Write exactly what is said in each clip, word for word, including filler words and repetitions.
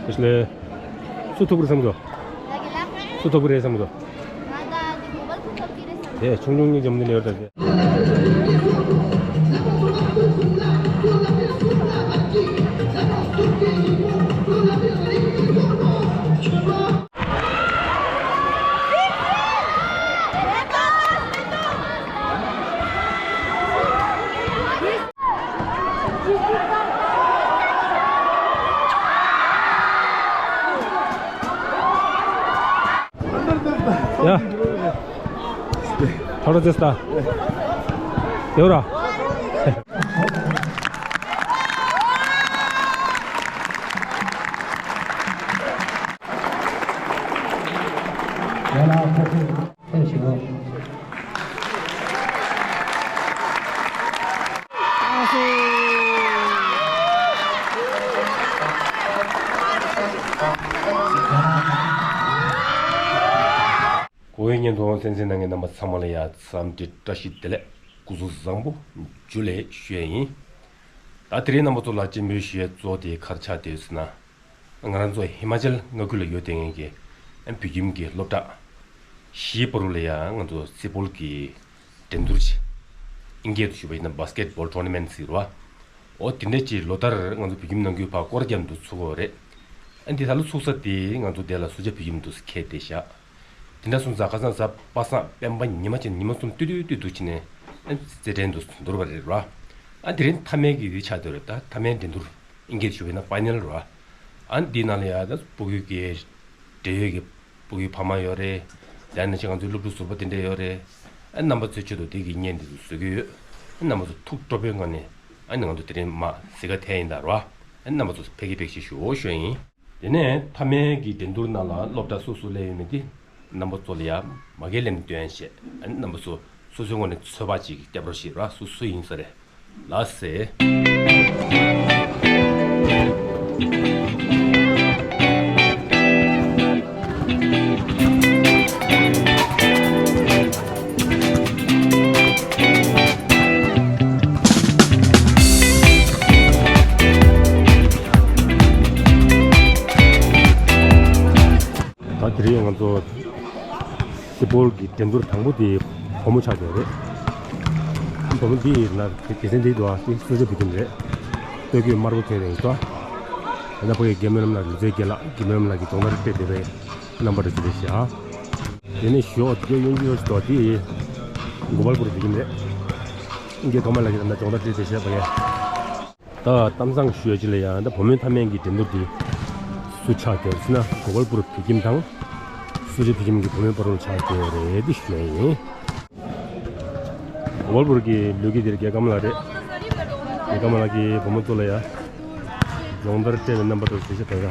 ལགས་སུ་ཐུག་པར་བསམ་གྱི་འདུག་སུ་ཐུག་པར་རེད་བསམ་གྱི་འདུག་དེ་ཆུང་ཆུང་གཉིས་འཇམ་ནི་ལེ་བར་དང་། ཡ། ཐོ་རེ་ཙེ་སྟ། ཡོ་ར། གོ་བའི་བརྙན་ཐུང་གསན་གཟིགས་གནང་མཁན་རྣམ་པ་ཚང་མ་ལ་ཡ་འཚམས་འདྲི་བཀྲ་ཤིས་བདེ་ལེགས། སྐུ་གཟུགས་བཟང་པོ། ཇུ་ལེ་ཞུ་ཡས་ཡིན། ད་དེ་རིང་རྣམ་པ་ཚོ་ལ་སྤྱན་འབུལ་ཞུ་ཡས་གཙོ་བོ་དེ་ག་རེ་ཆགས་བསྡད་ཡོད་ཟེར་ན། ང་རང་ཚོ་ཧི་མ་ཅལ་མངའ་ཁུལ་ལ་ཡོད་བསྡད་མཁན་གྱི་བོད་ཁྱིམ་གྱི་སློབ་གྲྭ་བཞིའི་བར་དུ་ལ་ཡང་ང་ཚོ་སི་པོལ་གྱི་འགྲན་བསྡུར་ཅིག་ཨིན་སྐད་དུ་ཞུ་བ་ཡིན་ན་བྷ་སི་ཀེད་བྷོལ་ཊོར་ན་མེན་ཊི་ཟེར་བ། འོ་དེ་འདྲ་ཅིག་ལོ་ལྟར་ང་ཚོ་བོད་ཁྱིམ་ནང་ཁུལ་ཕར་སྐོར་རྒྱག་འདུག་ཚུགས་ཀྱི་ཡོད་རེད། ཨ་འདི་ད་ལོ་ཚུགས་ས་དེ་ང་ཚོ་དེ་ལ་སུ་ཇཱ་བོད་ཁྱིམ་འདུག་ཁེལ་བསྡད་ཤག་དེ་འདྲ་སོང་ཙང་ཁ་སང་གཟའ་པ་སངས་སྤེན་པ་ཉི་མ་ཅིག་ཉི་མ་གསུམ་ཏུ་ཏུ་ཏུ་ཏུ་ཕྱིན་ནས་ཨ་རྩེད་འགྲན་དུ་འདུར་བ་རེད་ར། ཨ་དེ་རིང་མཐའ་མའི་གི་དེ་ཆགས་བསྡད་རེད། ད་མཐའ་མའི་འགྲན་བསྡུར་ཨིན་སྐད་ཞུ་བས་ན་ཕའི་ནལ་ར། ཨ་འདི་ནང་ལ་ཡ་ད་སྤུ་གུ་གི་འབྲེལ་ཡོད་ཀྱི་སྤུ་གུའི་ཕ་མ་ཡོད་རེད། དེ་ནང་བཞིན་ང་ཚོའི་སློབ་ཕྲུག་ཟུར་པ་དེ་འདྲ་ཡོད་རེད། ཨ་རྣམ་པ་ཚོའི་ཆེད་དུ་དེ་གི་བརྙན་དེ་ཚོ་བཟོ་གི་ཡོད། ཨ་རྣམ་པ་ཚོ་ཐུགས་སྤྲོ་པོའི་ངང་ནས་ཨ་ནི་ང་ཚོ་དེ་རིང་མ་གཟིགས་ག་ཐད་ཡིན་ད་ར། ཨ་རྣམ་པ་ཚོ་ཕེབས་ཀྱི་ཕེབས་ཤིག་ཞུ་ཞུ་ཡིན། དེ་ནས་མཐའ་མའི་གི་འགྲན་བསྡུར་ནང་ལ་སློབ་གྲྭ་སོ་སོ་སླེབས་ཡོད་མེད་དེ་རྣམ་པ་ཚོ་ལ་ཡ་མ་གི་ལན་སྟོན་བྱས། ཨ་ནི་རྣམ་པ་ཚོ་སོ་སོའི་ངོས་ནས་ཚོད་དཔག་ཅིག་བརྒྱབ་རོགས་ཞེས་ར། སུ་སུ་ཡིན་ས་རེད། ལགས་སེ། ད་དེ་རིང་ང་ཚོ་སི་པོལ་གྱི་འགྲན་བསྡུར་དང་པོ་དེ་བུ་མོ་ཆགས་བསྡད་རེད། བུ་མོ་འདི་ཡིན་ན་དེ་དེ་ཚན་འདི་འདུག་ཨ། དེ་སུ་ཇཱ་བོད་ཁྱིམ་རེད། སྟོད་གོས་དམར་པོ་གྱོན་རེད་འདུག་ཨ། ད་ལྟ་ཕ་གི་རྒན་མོའི་ལམ་ལ་ལུས་རྩལ་དགེ་ལགས་རྒན་མོའི་ལམ་ལ་གི་སྦྱོང་བརྡར་སྤྲད་བསྡད་པའི་རྣམ་པ་རེད་ཅེས་རེད་ཤག་དེ་ནས་ཞོགས་དེ་ག་ཡོང་གི་ཡོད་ཞིག་འདུག་དེ་གོ་པལ་པུར་བོད་ཁྱིམ་རེད། རྒན་ཐོག་མ་ལ་གི་ད་ལྟ་སྦྱོང་བརྡར་སྤྲད་བསྡད་ཤག་ཕ་གི། ད་གཏམ་བཟང་ཞུ་ཡ་ཅིག་ལ་ཡང་ད་བུ་མོའི་མཐའ་མའི་གི་འགྲན་བསྡུར་འདི་སུ་ཆགས་བསྡད་ཟེར་ན་གོ་པལ་པུར་བོད་ཁྱིམ་དང་སུ་ཇཱ་བོད་ཁྱིམ་གྱི་བུ་མོའི་བར་ལ་ཆགས་བསྡད་རེད་འདི་ཞུ་ཡ་ཡིན། གོ་པལ་པུར་གྱི་ལུས་ཀྱི་འདིར་རྒན་ཀམ་ལགས་རེད། རྒན་ཀམ་ལགས་ཀྱིས་བུ་མོ་ཚོ་ལ་ཡ་སྦྱོང་བརྡར་སྤྲད་པའི་རྣམ་པ་དང་གཟིགས་ཤག་ད་ལྟ་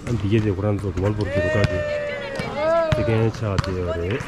ཨ་འདི་གས་དེ་ཁོ་རང་ཚོ་གོ་པལ་པུར་གྱི་རུ་ཁག་གི་རྩེད་མཁན་ཆགས་བསྡད་ཡོད་རེད།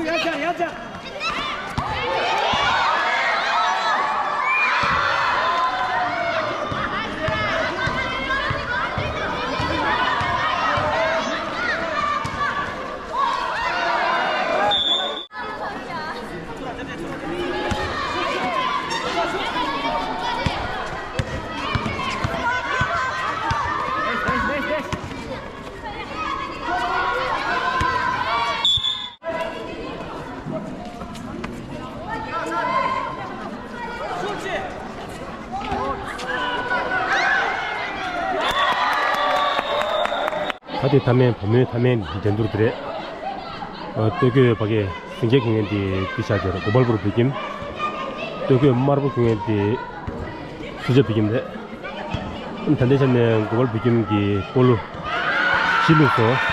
ད་དེ་མཐའ་མའི་བུ་མོའི་མཐའ་མའི་འགྲན་བསྡུར་དེ་རེད། ཨ། སྟོད་གོས་ཕ་གི་སེང་གེ་གྱོན་མཁན་དེ་ཏི་ཤ་ཊི་རེད། གོ་པལ་པུར་བོད་ཁྱིམ། སྟོད་གོས་དམར་པོ་གྱོན་མཁན་དེ་སུ་ཇཱ་བོད་ཁྱིམ་རེད། ད་ལྟའི་ཆ་ནས་གོ་པལ་བོད་ཁྱིམ་གྱི་སྤོ་ལོ་ཕྱིར་བླུགས་སོང་།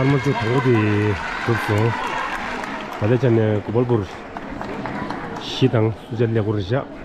སྐར་མ་བཅུ་དང་པོ་དེ་གྲུབ་སོང་། ད་ལྟའི་ཆ་ནས་གོ་པལ་པུར་བཞི་དང་སུ་ཇཱ་ཀླད་ཀོར་བཞག་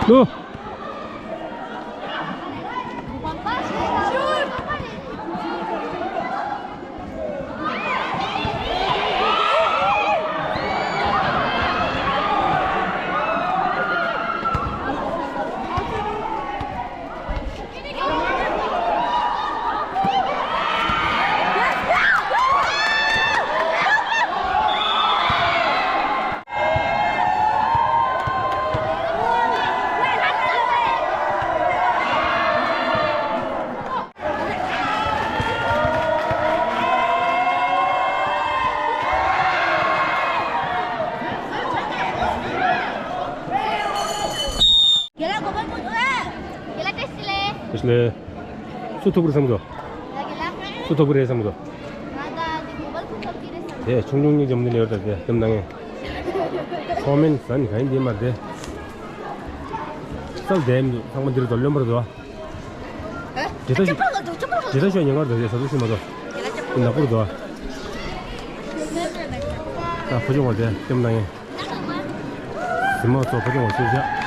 ལོ། རྒན་ལགས་གོ་བར་ཕུལ་ཨེ། རྒན་ལགས་བཀྲ་ཤིས་བདེ་ལེགས། བཀྲ་ཤིས་བདེ་ལེགས། སུ་ཐུག་པར་བསམ་དགོས། ཡ་རྒན་ལགས། སུ་ཐུག་པར་རེད་བསམ་དགོས། ང་ད་དེ་གོ་བར་ཕུལ་ཐུབ་ཀྱི་རེད་བསམ། དེ་ཆུང་ཆུང་གཉིས་འཇམ་འདི་ལེ་བར་ད་དེ་གཏམ་གནང་ངེས། ཚོགས་མིན་ཟ་ནི་ག་ཡིན་དེ་མར་དེ། སལ་དེ་མི་འདུག་ཚང་མ་འདིར་དོ་ལོན་པར་དོ། ཨེ། དེ་ལྟ་ཅི་པ་ལ་དོ་ཅི་པ་ལ་དེ་ལྟ་ཤོད་ཉེ་བར་དོ་དེ་ཟ་དུ་ཤི་མ་དོ། དེ་ལ་ཅི་པ་ལ་ནག་པོར་དོ། ད་ཕོ་ཆུང་བ་དེ་གཏམ་གནང་ངེས། གཟིམ་མ་ཚོ་ཕ་ཆུང་བ་ཤུལ་བཞག་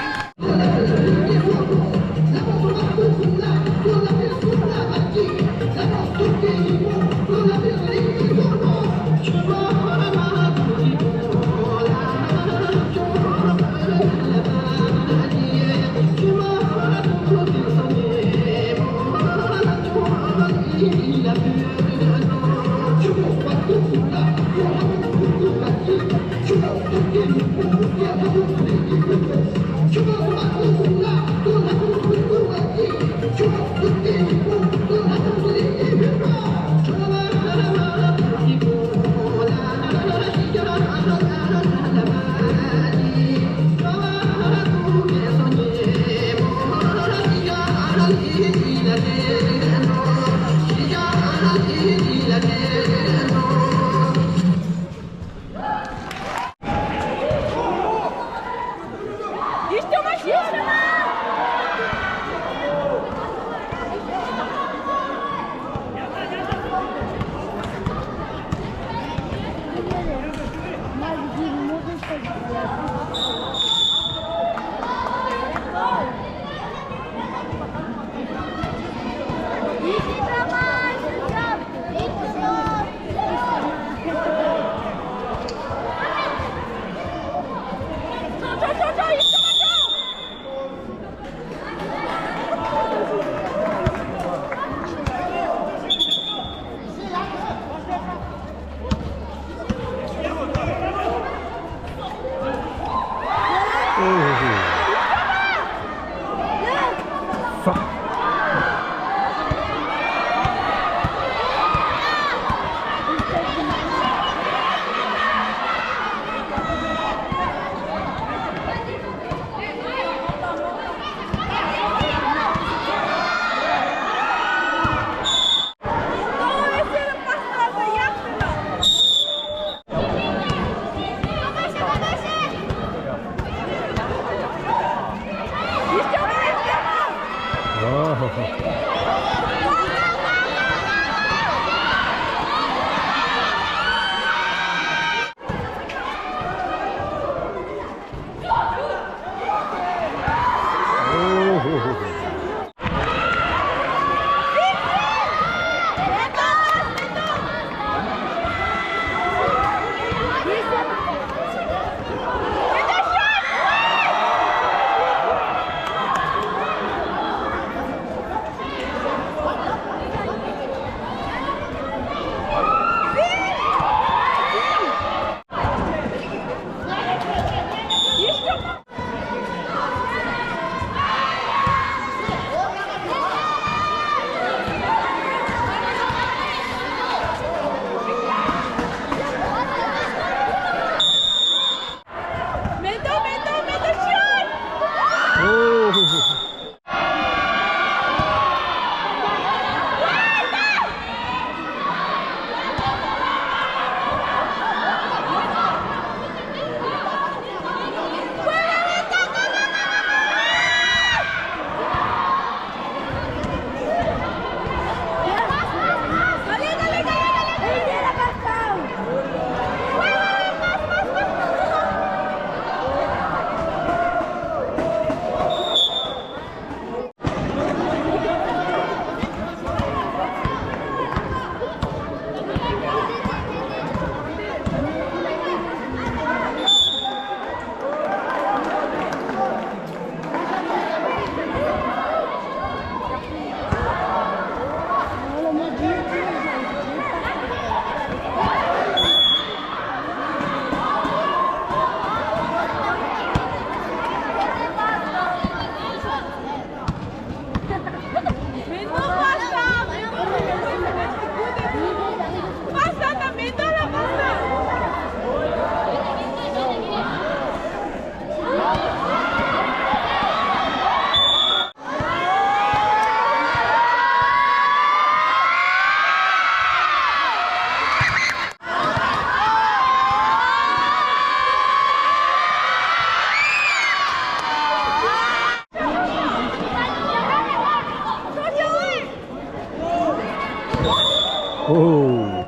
ཨོ།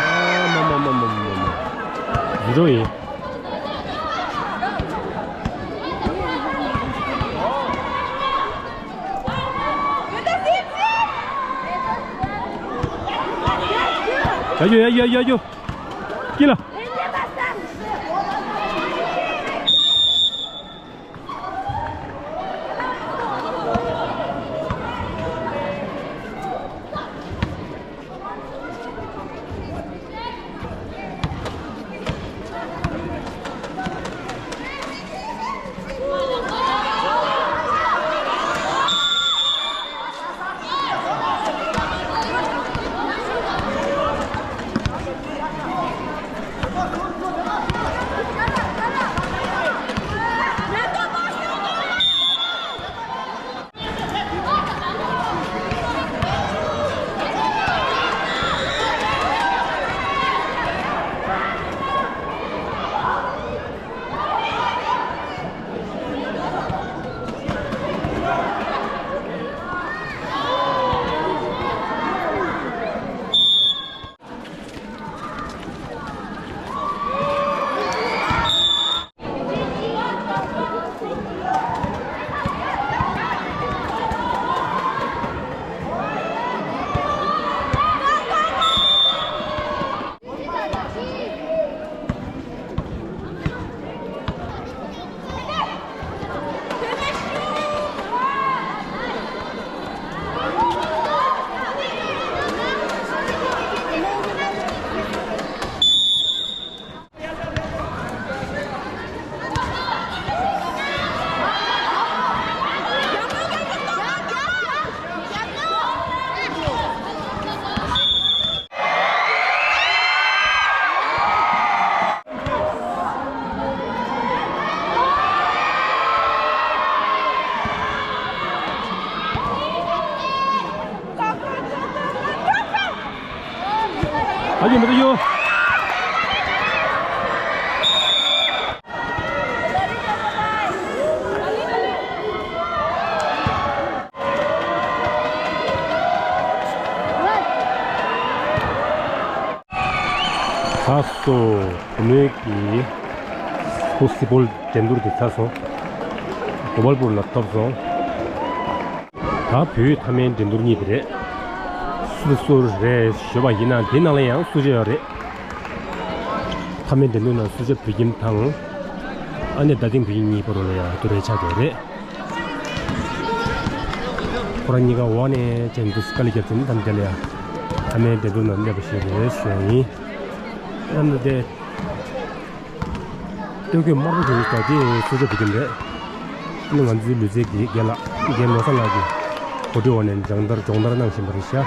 ཨ་མ་མ་མ། ཟི་རོ་ཡིན། ཡ་ཡོ་ཡ་ཡོ་ཡ་ཡོ། ཀི་ལ། ཨ་ཡོ་མི་དུ་ཡོ། ཚར་སོང་། བུ་མོའི་གི་སྐུ་སི་པོལ་འགྲན་བསྡུར་དེ་ཚར་སོང་། གོ་པལ་པུར་ལ་ཐོབ་སོང་། ད་བུའི་མཐའ་མའི་འགྲན་བསྡུར་གཉིས་དེ་རེད། སུ་དང་སུ་རེད་ཞུས་པ་ཡིན་ན་དེ་ནང་ལ་ཡང་སུ་ཅི་ཡོད་རེད། མཐའ་མའི་འགྲན་བསྡུར་ནང་སུ་ཅི་བོད་ཁྱིམ་དང་། ཨ་ནེ་རྡ་སྟེང་བོད་ཁྱིམ་གཉིས་བར་ལ་ཡང་ཐུག་རེས་ཆགས་བསྡད་རེད། ཁོ་རང་གཉིས་ཀ་འོག་ནས་ཅན་དུ་དཀའ་ལས་བརྒྱབ་ཚེ་ནི་ཐམས་ཅད་ལ་ཡང་མཐའ་མའི་འགྲན་བསྡུར་ནང་སླེབས་པ་ཞིག་རེད་ཟེར་ཡིན། ཨ་ནེ་དེ། སྟོད་གོས་དམར་པོ་གྱོན་ཡོད་དེ་སུ་ཅི་བོད་ཁྱིམ་རེད། ཨ་ནི་ང་ཚོའི་ལུས་རྩལ་གྱི་རྒན་ལགས་རྒན་ནོར་བཟང་ལགས་ཀྱིས་གོ་སྒྲིག་འོག་ནས་སྦྱོང་བརྡར་སྦྱོང་བརྡར་གནང་བཞིན་པ་རེད་ཤག་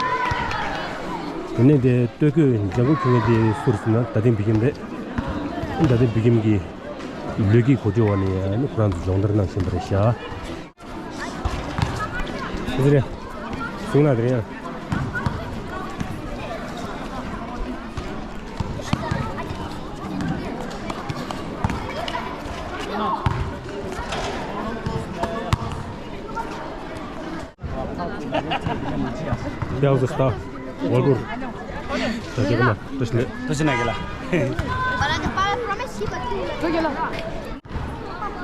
དེ་ནས་དེ་སྟོད་གོས་ལྗང་གུ་གྱོན་མཁན་དེ་སུ་རེད་ཟེར་ན་རྡ་སྟེང་བོད་ཁྱིམ་རེད། རྡ་སྟེང་བོད་ཁྱིམ་གྱི་ལུས་ཀྱི་གོ་སྒྲིག་འོག་ནས་ཨ་ནི་ཁོ་རང་ཚོ་སྦྱོང་བརྡར་གནང་བཞིན་པ་རེད་ཤག་དེ་རེད། གཟིགས་ན་དེ་རེད། ཡག་བཟོ་སྟ། ཝལ་པུར། ད་ཅི་ག་མ་ཏོ་ཤི་ལེ། ཏོ་ཤི་ན་གི་ལ།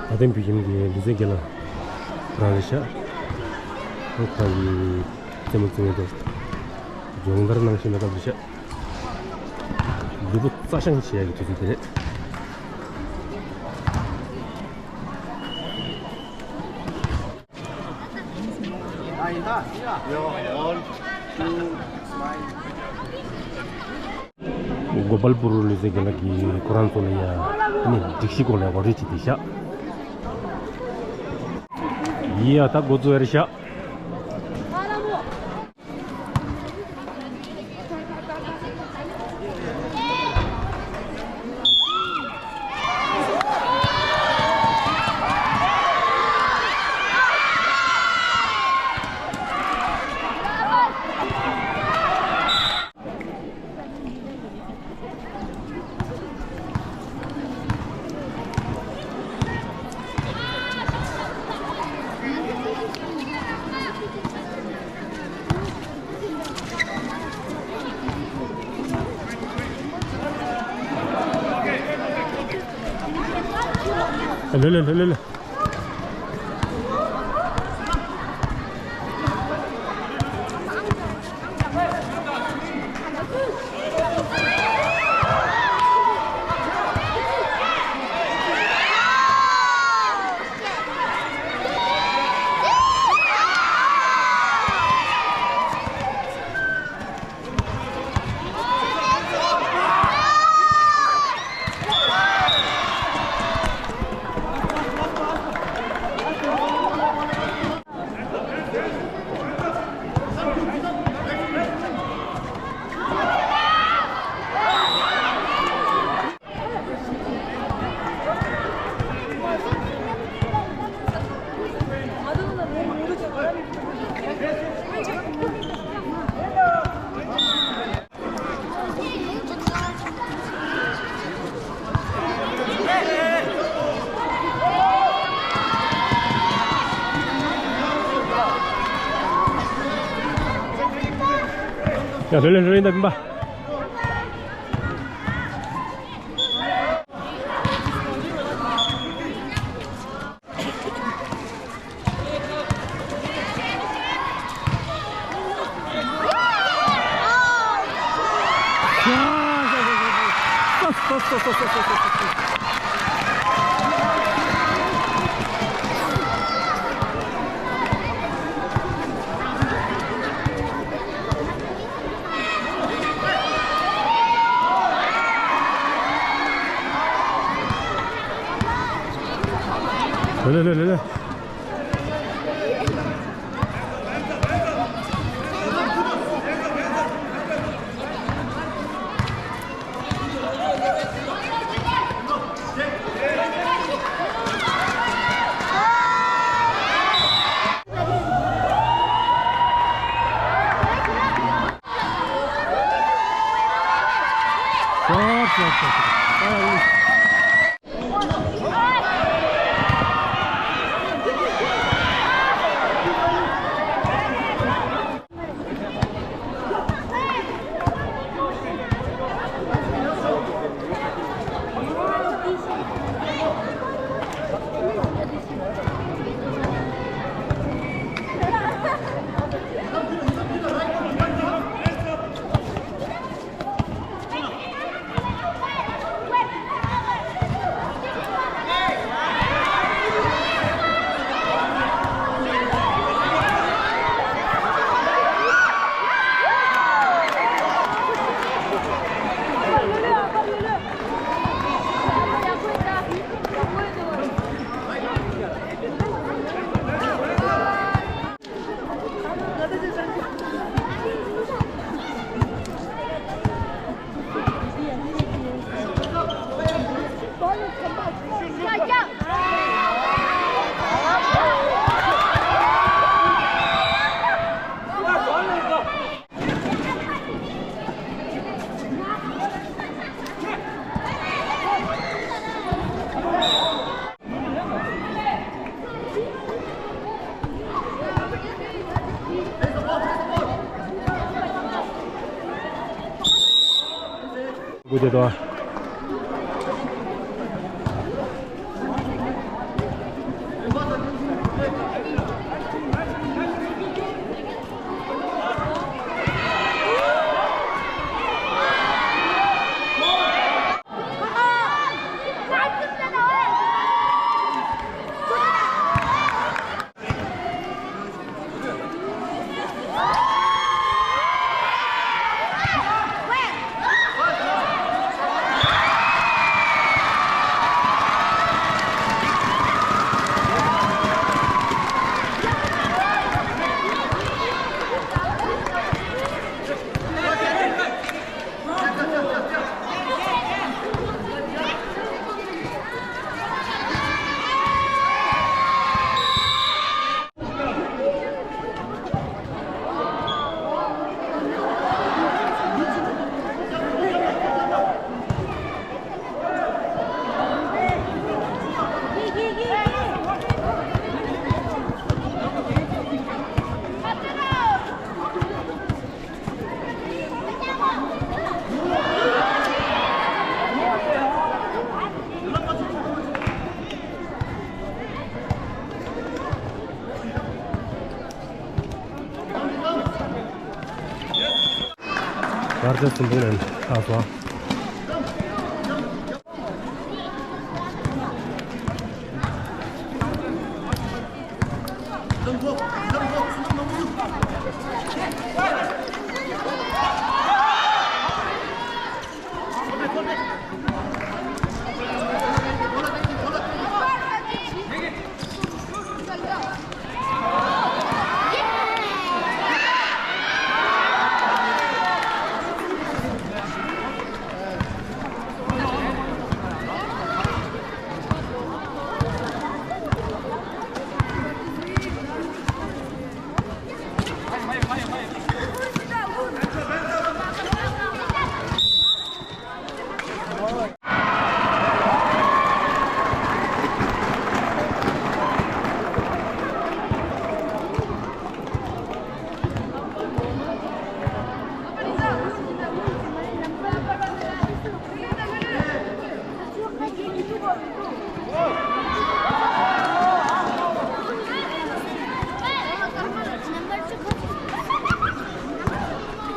ད་ཐེངས་བི་ཡིན་གྱི་ལུས་རྩལ་རྒན་ལགས་རང་རེད་ཤག་ཁོ་ཁ་ཡི་རྩེད་མོ་རྩེ་མཁན་དེ་སྦྱོང་བརྡར་གནང་བཞིན་པའི་སྐབས་རེད་ཤག་ལུས་པོ་རྩ་བཤང་བྱེད་ཡག་གི་དུས་ཚོད་དེ་རེད། གོ་པལ་པུར་ལུས་རྩལ་རྒན་ལགས་ཀྱིས་ཁོ་རང་ཚོ་ལ་ཡ་ནི་སྒྲིག་གཞི་སྐོར་ལ་ངོ་སྤྲོད་བྱེད་དེ་ཤག་ཡ་ད་འགོ་བཙུགས་ཡ་རེད་ཤག་ལེ་ལེ་ལེ་ལེ་ལེ། ཡ། ལྷོད་ལྷོད་ལྷོད་ཡིན་ད་སྤུན་པ། ལེ་ལེ་ལེ་ལེ། ལར་ཅ་སུན་པུང་ནན་ཁ་སོ།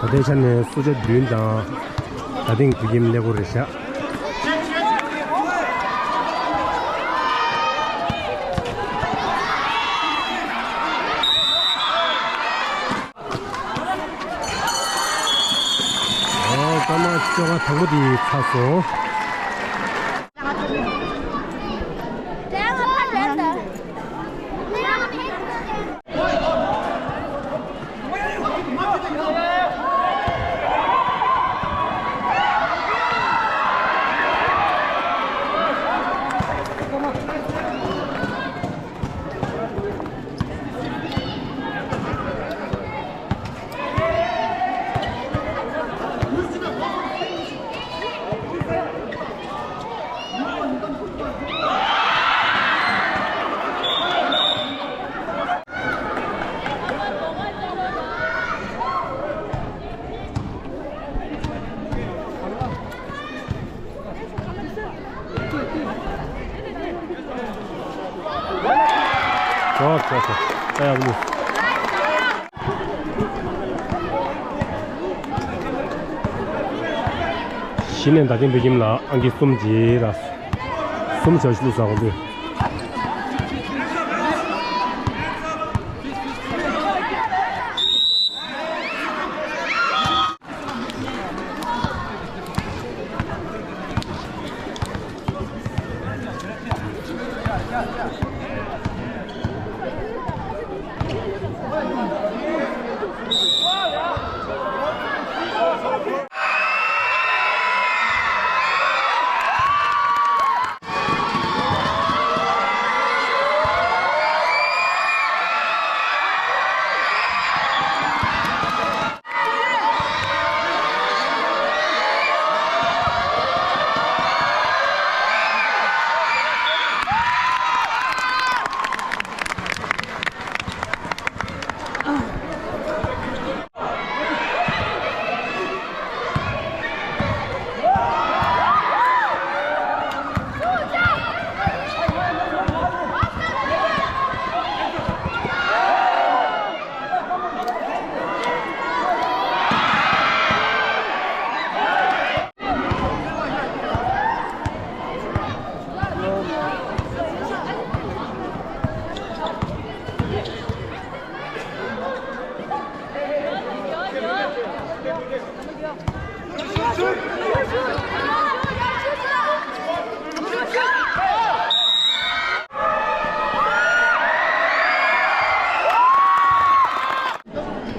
ད་ལྟའི་ཆ་ནས་སུ་ཇ་བདུན་དང་། ད་ཐེངས་བོད་ཁྱིམ་ཀླད་ཀོར་རེད་ཤག་ཨོ། སྐར་མ་བཅོ་ལྔ་དང་པོ་དེ་ཚར་སོང་། ཨོ་ཁེ་ཁེ། ཨ་ཡ་བླུ། གཞི་ནས་ད་ཐེངས་བོད་ཁྱིམ་ལ་ཨང་ཀི་གསུམ་གྱིས་ར། གསུམ་བྱ་བཞི་བླུ་ས་གོ་འདུས།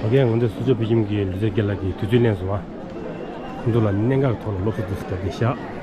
ཨོ་ཁེ། ང་ཚོའི་སུ་ཇོ་བོད་ཁྱིམ་གྱི་ལུས་རྩལ་དགེ་ལགས་ཀྱིས་དུས་ཚོད་ལེན་སོང་བ། ཁོང་ཚོ་ལ་གནད་འགག་གི་ཐོག་ལ་སློབ་གསོ་འདི་སུ་ལྟར་བསྡད་ཤག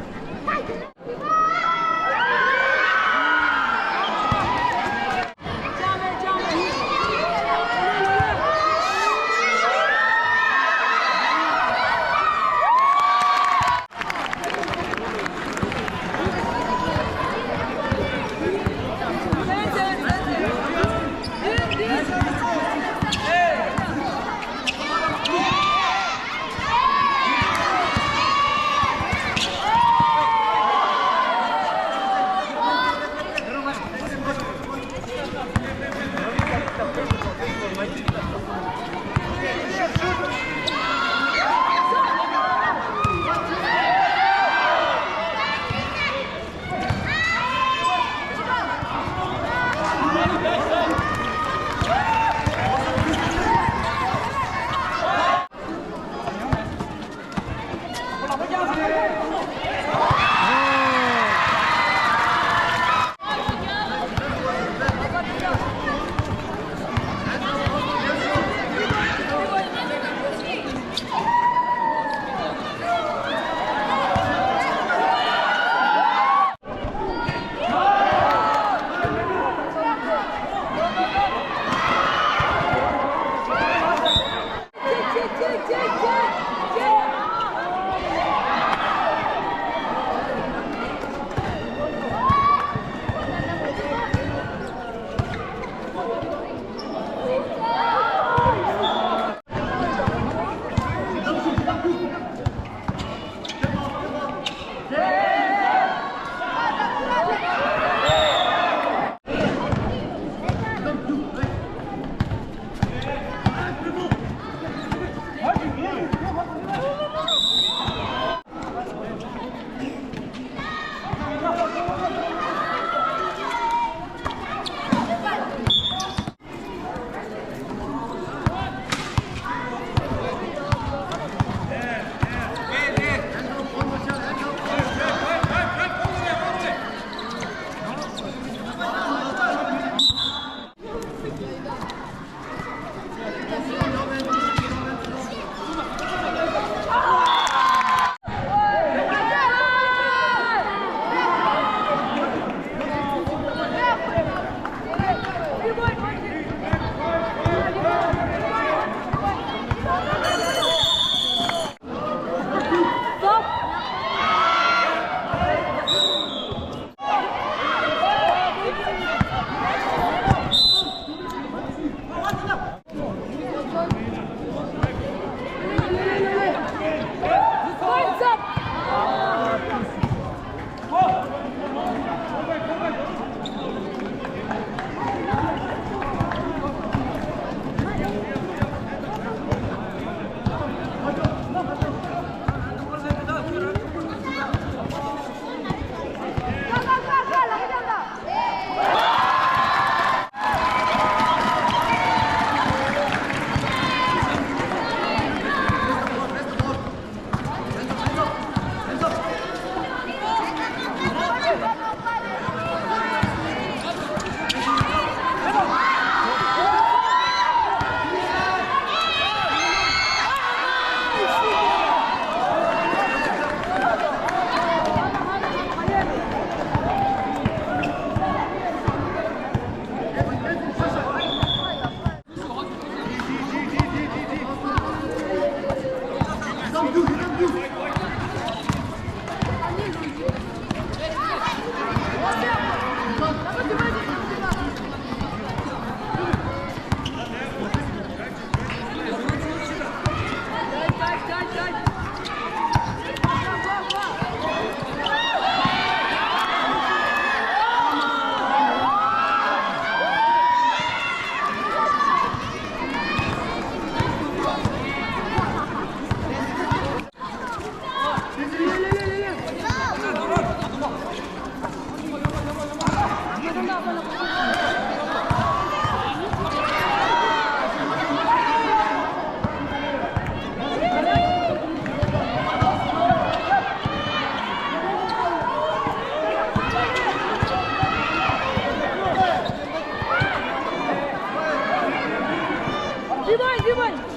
Внимание, внимание!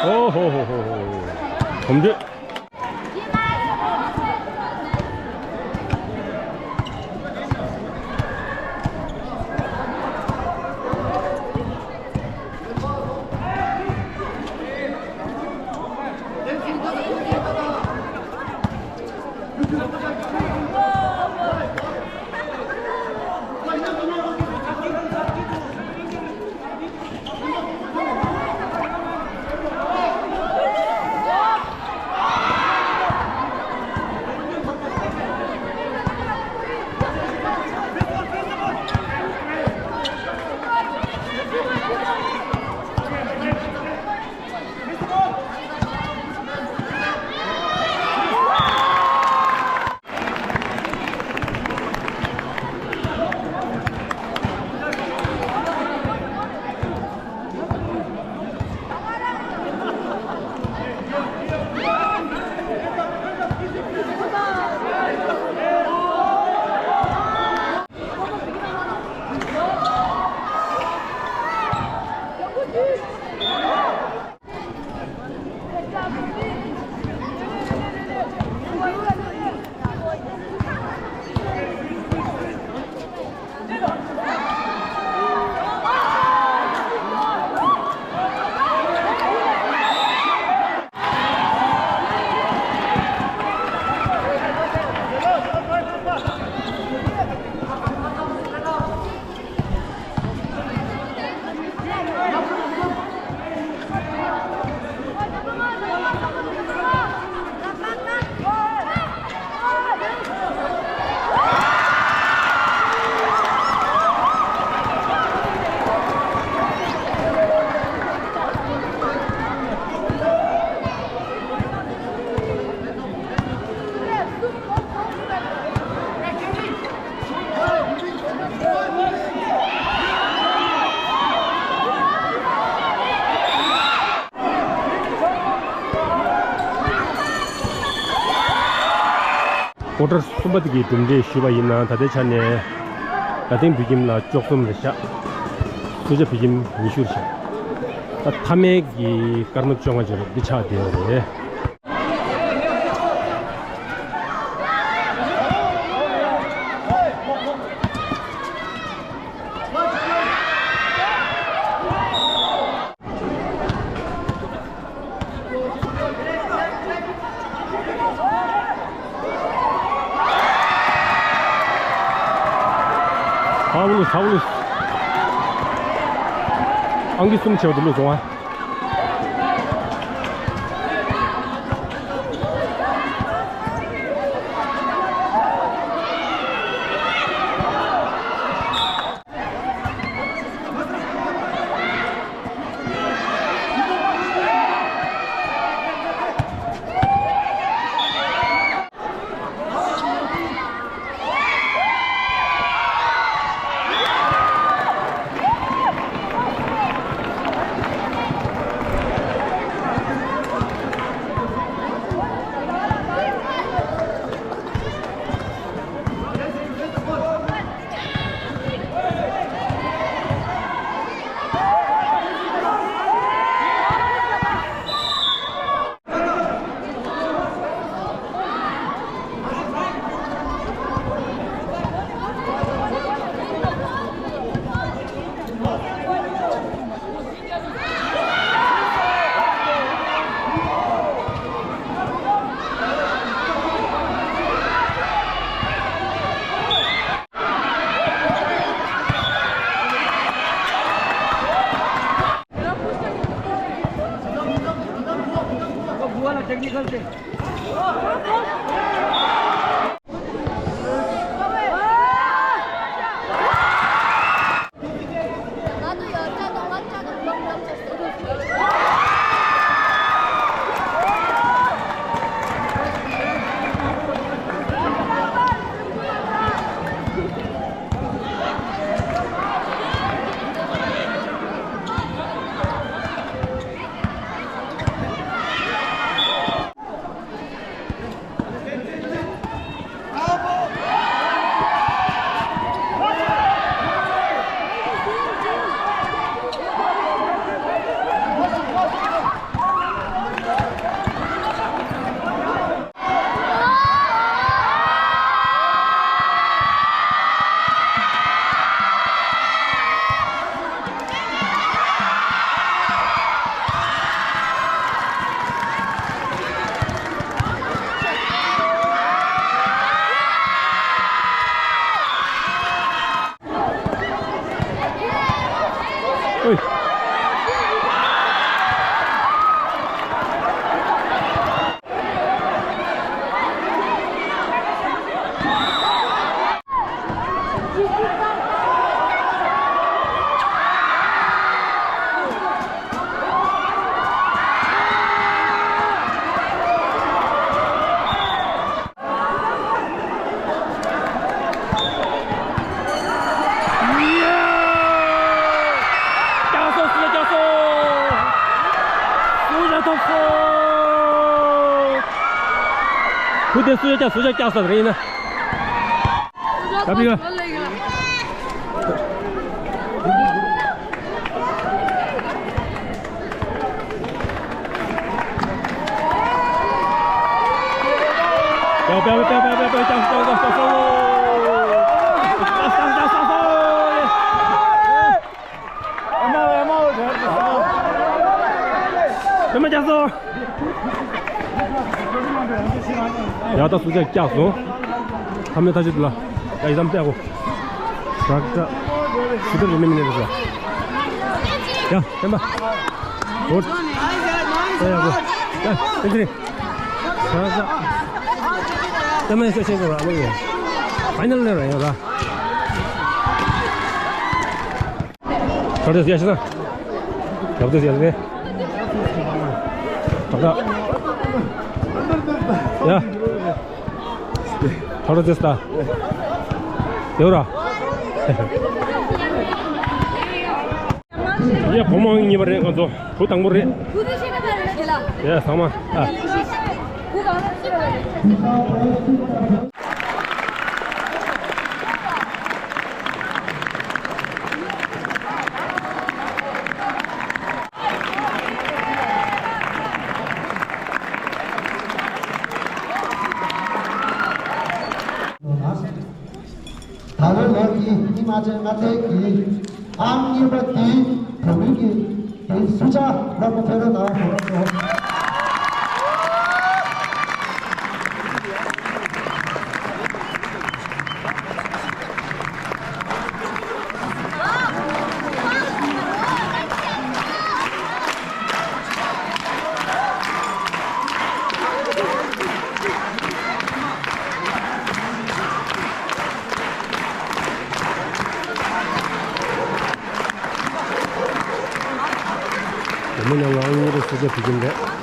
ཨོ་ཧོ་ཧོ་ཧོ་ཧོ། གོམ་བགྲོད། ཀོ་ཊར་གསུམ་པ་དེ་གའི་གྲུབ་འབྲས་ཞུས་པ་ཡིན་ན། ད་ལྟའི་ཆ་ནས་རྡ་སྟེང་བོད་ཁྱིམ་ལ་བཅུ་གསུམ་རེད་ཤག་སུ་ཇཱ་བོད་ཁྱིམ་ཉི་ཤུ་རེད་ཤག་ད་མཐའ་མའི་གི་སྐར་མ་བཅོ་ལྔ་ཅིག་འདི་ཆགས་བསྡད་ཡོད་རེད། ཧ་ལུ་ཧ་ལུ། ཨང་ཀི་གསུམ་བྱས་པ་དེ་བླུགས་སོང་ཨ། ཨོའི། བུ་དེ་སུ་ཡ་ཀྱང་སུ་ཡ་ཀྱང་ས་རེད་ན། ད་པི་ཡ། ཡ་ད་སུ་ཅག་བཀྱག་སོང་། ཐ་མའི་ཐ་ཆད་དུ་ལ། ཡ་ཡི་དམ་པད་གོ། རག་ད། སུ་ཏར་རི་མི་མི་ནེ་རེ་ཟ། ཡ་བསྟན་པ། འོ། ད་ཡ་གོ། ཡ་བསྟན་ཚེ་རིང་། ས་ས། བསྟན་མའི་ས་ཆེན་གོ་ར་ལོ་ཡ། ཕའི་ནལ་ནེ་ར་ཡ་ར། ཁྲག་དེ་ཡ་ཤི་ན། ཁྲག་དེ་ཡ་ཤི་ན། ཁྲག་ད། ཡ། ཁྲག་དེ་ད། ཡོད་ར། ཡ་བུ་མོ་གཉིས་པ་རེད་ང་ཚོ། བུ་དང་པོ་རེད། ཡ་ཚང་མ་ཨ། ད་ལོའི་ལོ་འདིའི་ཉི་མ་ཆེན་ལྔ་ཚན་གྱི་ཨང་གཉིས་པ་འདིའི་གྲོས་མོལ་གྱི་དེ་སུ་ཆ་ལ་མོ་ཕེ་རོ་ན་བོ་རོ། དེ་མིན་ན་ང་གཉིས་རེ་སུ་ཆ་ཕི་ཀིན་རེད།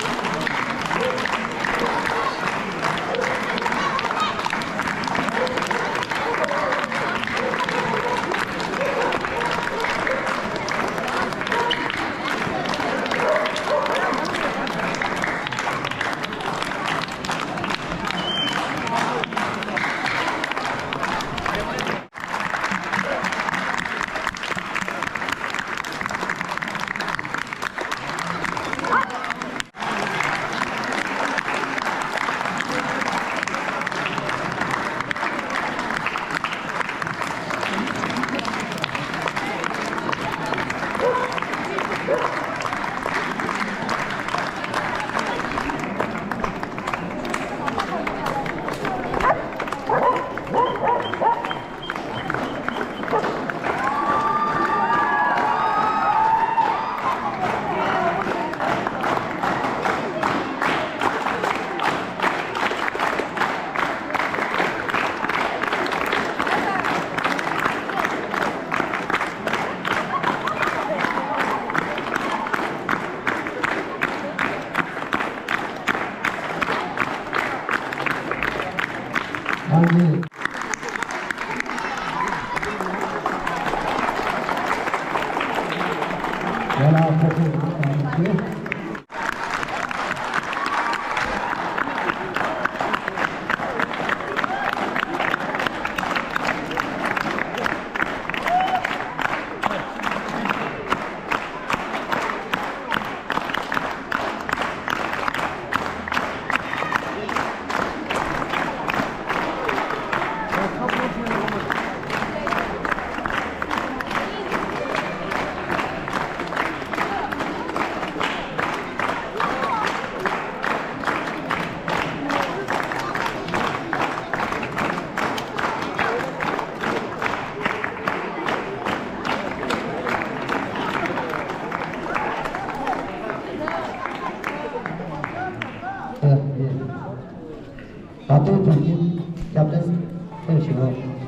ཐེངས་ཤིག་ཨང་།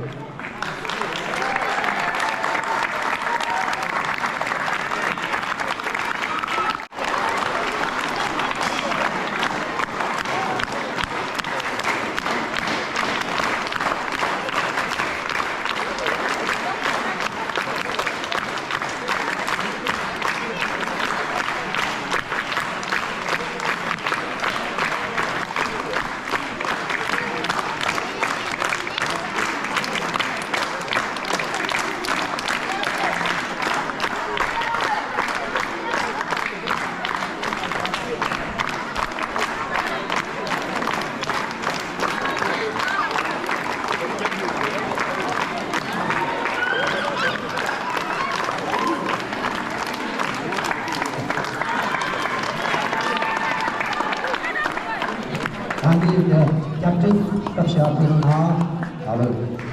ད་ལྟའི་སྐྱབས་བཅོལ་སྐབས་ཤིག་ཕུལ་ན་ད་ལོ།